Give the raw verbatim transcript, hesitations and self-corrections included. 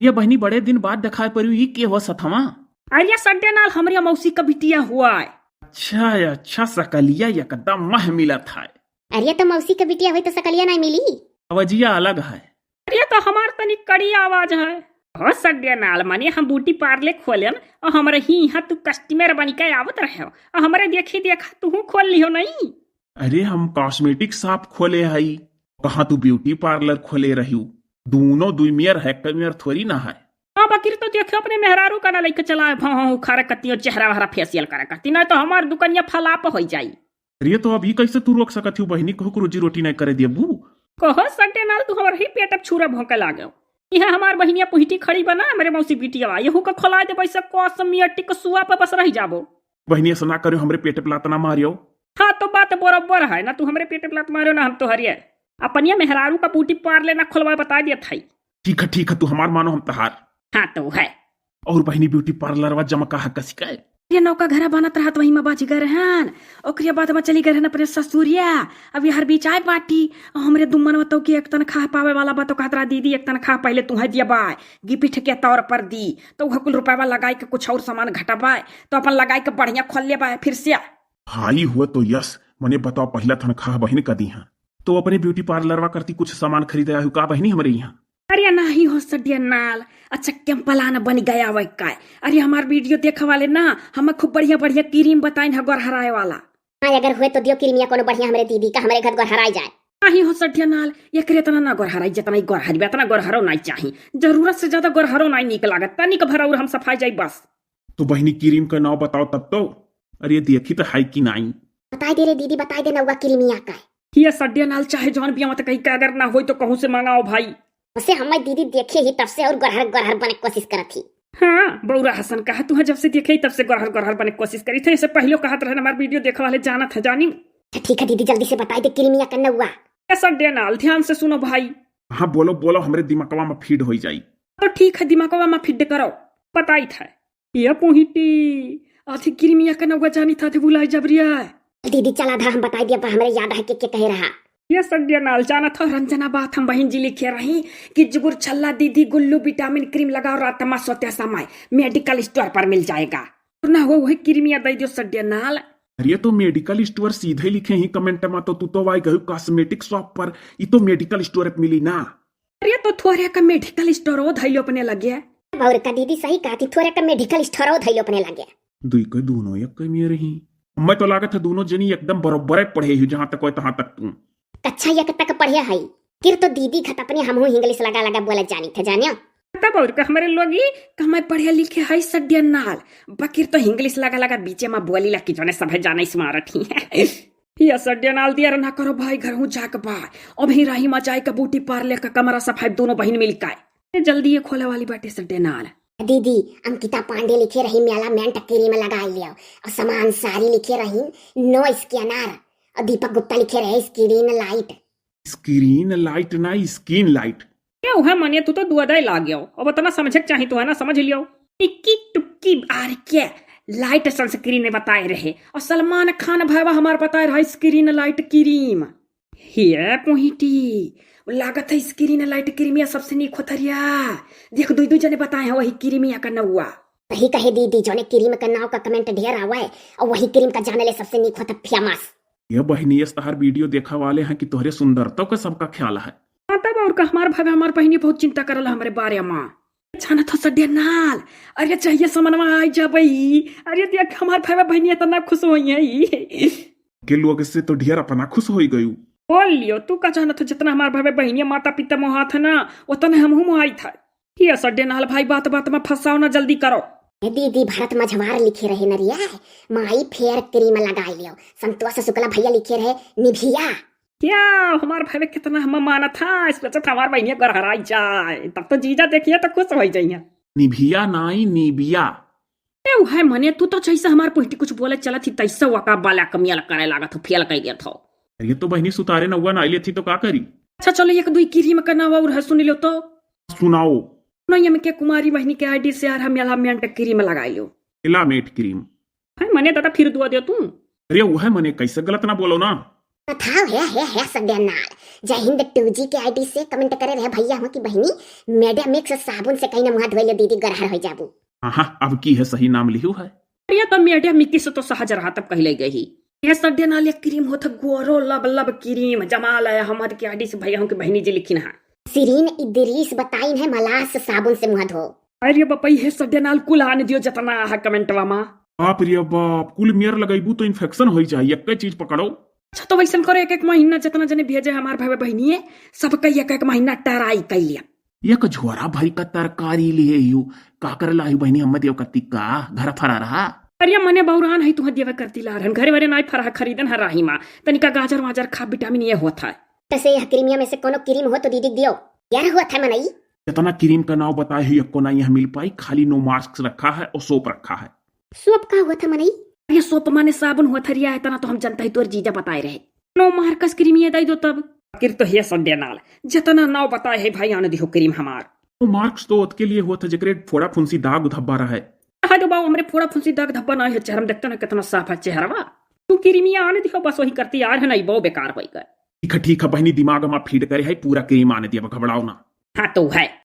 ये बहिनी, बड़े दिन बाद देखाए परिउ, ई के हो सथवा? अरे सड्डे नाल, हमरे मौसी का बिटिया हुआ है। अच्छा, अच्छा, सकलिया एकदम मह मिलत है। अरे तो मौसी का बिटिया हुई तो सकलिया नहीं मिली? आवाजिया अलग है। अरे तो हमार तनी कड़ी आवाज है। हो सड्डे नाल, मने हम ब्यूटी पार्लर खोलेन और हमरे ही यहाँ तू कस्टमर बन के आवत रहे हो और हमरे देखी देखा तू खोल लियो नहीं। अरे हम कॉस्मेटिक शॉप खोले हई, कहाँ तू ब्यूटी पार्लर खोले रहिउ? दूनो दुई मेर है, एक मेर थोड़ी ना है। हाँ बकिर तो देखे अपने मेहरारू का ना लेके चला है, भाव उखारे कतियो चेहरा वहरा फेशियल करे कती, नहीं तो हमार दुकनिया फलाप हो जाई। अरे तो अभी कैसे तू रोक सकत हो बहिनी, कहूँ को रोजी रोटी नहीं करे देबू? कहो सड्डे नाल, तू हमर ही पेट अब छुरा भोंके लागो। यहाँ हमार बहिनिया पुहिटी खड़ी बना, हमरे मौसी बिटिया, यहू का खोला दे बैसे कॉस्मेटिक सुआ पर बस रह जाबो। बहिनी ऐसा ना करियो, हमरे पेट पे लात ना मारियो। हाँ तो बात बराबर है ना, तू हमरे पेट पे लात मारियो ना हम तोहरे। अपनिया मेहरारू का ब्यूटी पार्लर ना खोलवा बता दिया था। ठीक है, ठीक है, तू हमार मानो हम तहार। हाँ तो है। और बहिनी ब्यूटी पार्लर वा जमा कहा कसी का है? ये नौका घरा बनत रहत वही में बाजी गए रहन, ओकरे बाद में चली गए रहन अपने ससुरिया। अब यार बीच आए पार्टी, हमरे दुमन तो की एक तनख्वाह पावे वाला बा तो कहत रहा दीदी एक तनख्वाह पहले तुम्हें दिया बाय, गिफ्ट के तौर पर दी, तो वह कुल रुपया लगाई के कुछ और सामान घटबाए तो अपन लगाई के बढ़िया खोल ले बाय फिर से। हाई हुआ तो यस, मने बताओ पहला तनख्वाह बहिन का दी हाँ तो अपने ब्यूटी पार्लर वा करती कुछ सामान खरीद आया हूँ का बहिनी हमरे यहाँ? अरे नाही हो सड्डिया नाल, अच्छा कैंपलान बन गया वै काय। अरे हमार वीडियो देखे वाले ना, हमें खूब बढ़िया बढ़िया क्रीम बताइन है गोरहराए वाला। हाँ अगर हुए तो दियो क्रीमिया कोनो बढ़िया हमरे दीदी का, हमरे घर गोरहराई जाए। नाही हो सड्डिया नाल, एकरे इतना ना गोरहराई जितना ही गोरहर बे, इतना गोरहरो नहीं चाही। जरूरत से ज्यादा गोरहरो नहीं नीक लागत, तनिक भर और हम सफाई जाई बस। तो बहिनी क्रीम का नाव बताओ तब तो। अरे देखी तो है कि नहीं? बताई दे रे दीदी, बताई दे नौवा क्रीमिया का। ये सड्डिया नाल चाहे जौन भी आवत कही का अगर ना होई तो कहूँ से मंगाओ भाई। उसे हमें दीदी देखे ही तब से और गोरहर गोरहर बने कोशिश करत ही। हाँ बौरा हसन कहा तू है जब से देखे ही तब से गोरहर गोरहर बने कोशिश करी थे। इसे पहले कहत रहन हमार वीडियो देखे वाले जानत है जानी। अच्छा ठीक है दीदी जल्दी से बताई दे क्रीमिया का नौवा। ये सड्डिया नाल ध्यान से सुनो भाई। हाँ बोलो बोलो, हमरे दिमागवा में फीड हो जाई। तो ठीक है दिमागवा में फीड करो, बताई था। ये पोहिटी, आधी क्रीमिया का नौवा जानी था, आधी भुलाई जबरिया। दीदी चला धा हम बताई दिया बा, हमरे याद है के, के कहे रहा। ये सड्डिया नाल जाना था रंजना बात हम बहिन जी लिखे रही कि जुगुर छल्ला दीदी गुल्लू विटामिन क्रीम लगाओ रात मा सोते समय मेडिकल स्टोर पर मिल जाएगा। ना हो वही क्रीमिया दे दियो सड्डिया नाल। अरे तो मेडिकल स्टोर सीधे लिखे ही कमेंट मा तो तू तो वाई गयू कॉस्मेटिक शॉप पर, ई तो मेडिकल स्टोर पे मिली ना। अरे तो थोरे का मेडिकल स्टोर धैलो अपने लगे। और का दीदी सही कहती, थोरे का मेडिकल स्टोर धैलो अपने लगे। दुई के दोनों एक के में रही। मैं तो लागत है दोनों जनी एकदम बरोबर पढ़े ही, जहाँ तक होय तहाँ तक तू। कक्षा एक तक पढ़े है। किर तो दीदी घत अपने हमहू इंग्लिश लगा लगा बोले जानी थे जानियो। तब और का हमरे लोग ही का मैं पढ़े लिखे है सड्डिया नाल, बकिर तो इंग्लिश लगा लगा बीचे में बोली ला कि जौने सभे जाने स्मार्ट ही है। या सड्डिया नाल दिया ना करो भाई, घर हूँ जाके बा। अभी राही मा जाए का ब्यूटी पार्लर का कमरा सफाई दोनों बहिन मिल के। ये जल्दी ये खोले वाली बाटे सड्डिया नाल। दीदी, अंकिता पांडे लिखे रही मेला मेंट क्रीम लगा लियो और समान सारी लिखे रही नो स्कैनर और दीपक गुप्ता लिखे रहे स्क्रीन लाइट। स्क्रीन लाइट ना, स्किन लाइट। क्या हुआ मने, तू तो दुआदाई लाग गया हो। अब इतना समझे के चाही तो है ना, समझ लियो। टिक्की टुक्की आर के लाइट सनस्क्रीन बताए रहे और सलमान खान भाईवा हमार बताए रहे स्क्रीन लाइट क्रीम। हे पोहिटी, लागत है स्क्रीन लाइट क्रीमिया सबसे नीक होत हरिया। देख दुई दुई जने बताए हैं वही क्रीमिया का नौवा। सही कहे दीदी, जौने क्रीम का नाव का कमेंट ढेर आवे और वही क्रीम का जाने ले सबसे नीक होत फेमस। ये बहिनी, ये तहार वीडियो देखा वाले हैं कि तोहरे सुंदरता का सबका ख्याल है। हाँ, तब और का, हमार भाई, हमार बहिनी बहुत चिंता करल हमरे बारे में। अच्छा न तो सड्डे नाल, अरे चाहिए समनवा आई जाबई। अरे देख, हमार भाई बहिनी इतना खुश होई है ई। के लोग से तो ढेर अपना खुश होई गयू। बोल लियो, तू का जानत हो, जितना हमार भाई बहिनी माता पिता मोहात है ना, उतना हमहू मोहाई था। ये सड्डे नाल भाई, बात बात में फंसाओ ना, जल्दी करो। ए दीदी, भरत मझवार लिखे रहे नरिया, माई फेयर क्रीम लगा लियो। संतोष शुक्ला भैया लिखे रहे निभिया। क्या हमार भाई कितना हम माना था, इस वजह से हमार बहिनिया गरहराई जाए, तब तो जीजा देखिए तो खुश हो जाइए। निभिया नाई, निबिया। ए, उहे मने, तू तो जैसे हमार पुहटी कुछ बोले चलत ही, तैसे वका बाला कमिया करे लागत हो, फेल कर देत हो। अरे तो बहिनी, सुतारे नौवा ना लेत ही तो का करी? अच्छा चलो, एक दुई क्रीम का नाव और है, सुन लो तो। सुनाओ। नहीं, हम के कुमारी बहिनी के आईडी से यार हम एलामेंट क्रीम लगा लो। एलामेंट क्रीम? है मने दादा, फिर दुआ दे तू। अरे वो है मने, कैसे गलत ना बोलो ना। बताओ, हे, हे, हे, सत्यानाल। जय हिंद टू जी के आईडी से कमेंट करे रहे भैया हुआ कि बहिनी, मेडिया मिक्स साबुन से कहीं ना मुँह धोए लो दीदी, गरहर हो जाबू। हाँ, हाँ, अब की है सही नाम लिहू है। अरे, तो मेडिया मिक्स से तो सहज रहा, तब कहले गई। ये सत्यानाल, एक क्रीम होत है, गोरो लब लब क्रीम, जमाल है, हमर के आईडी से भैया हुआ कि बहिनी जी लिखिन है। सिरीन इदरीस बताइन है, मलास साबुन से मुँह धो। अरे बपई, हे सत्यानाल, कुल आने दियो जतना है कमेंटवा मा। बाप रे बाप, कुल मेर लगैबू तो इन्फेक्शन होई जाई, एक्के चीज पकड़ो। अच्छा, तो वैसन करो, एक एक महीना जतना जने भेजे हमार भाई बहिनी है, सबका एक एक महीना ट्राई कर लिया। एक झोरा भरी का तरकारी लिए यू, का कर लाही बहिनी, हम देव कत्ती का घर फरा रहा। अरे मने बौरान है, तुह देवे करती ला रहन, घरे वरे नाई फरा, खरीदन है राही मा, तनिका गाजर वाजर खा, विटामिन ये होत है। तसे यह क्रीमिया में से कोनो क्रीम हो तो दीदी दियो, यार होत है मनई। जितना क्रीम का नाव बताए हुई, एक्को ना यहाँ मिल पाई, खाली नो मार्क्स रखा है और सोप रखा है। सोप का हुआ था मनई? अरे सोप माने साबुन हुआ था रिया, इतना तो हम जनता ही तोर जीजा बताए रहे। नो मार्कस क्रीम ये दई दो तब। आखिर तो हे सत्यानाल, जितना नाव बताए है भाई, आने दिहो क्रीम हमार। नो मार्क्स तो ओतके लिए हुआ था जेकरे फोड़ा फुंसी दाग धब्बा रहे। हाँ तो बाबू, हमरे फोड़ा फुंसी दाग धब्बा ना है, चेहरा में देखते ना कितना साफ है चेहरवा। तू क्रीमिया आने दिहो, बस वही करती यार है ना, ये बहुत बेकार होई गए। ठीक है, ठीक है बहिनी, दिमाग मा फीड करे है, पूरा क्रीम आने दिया, घबराओ ना। हाँ तो है।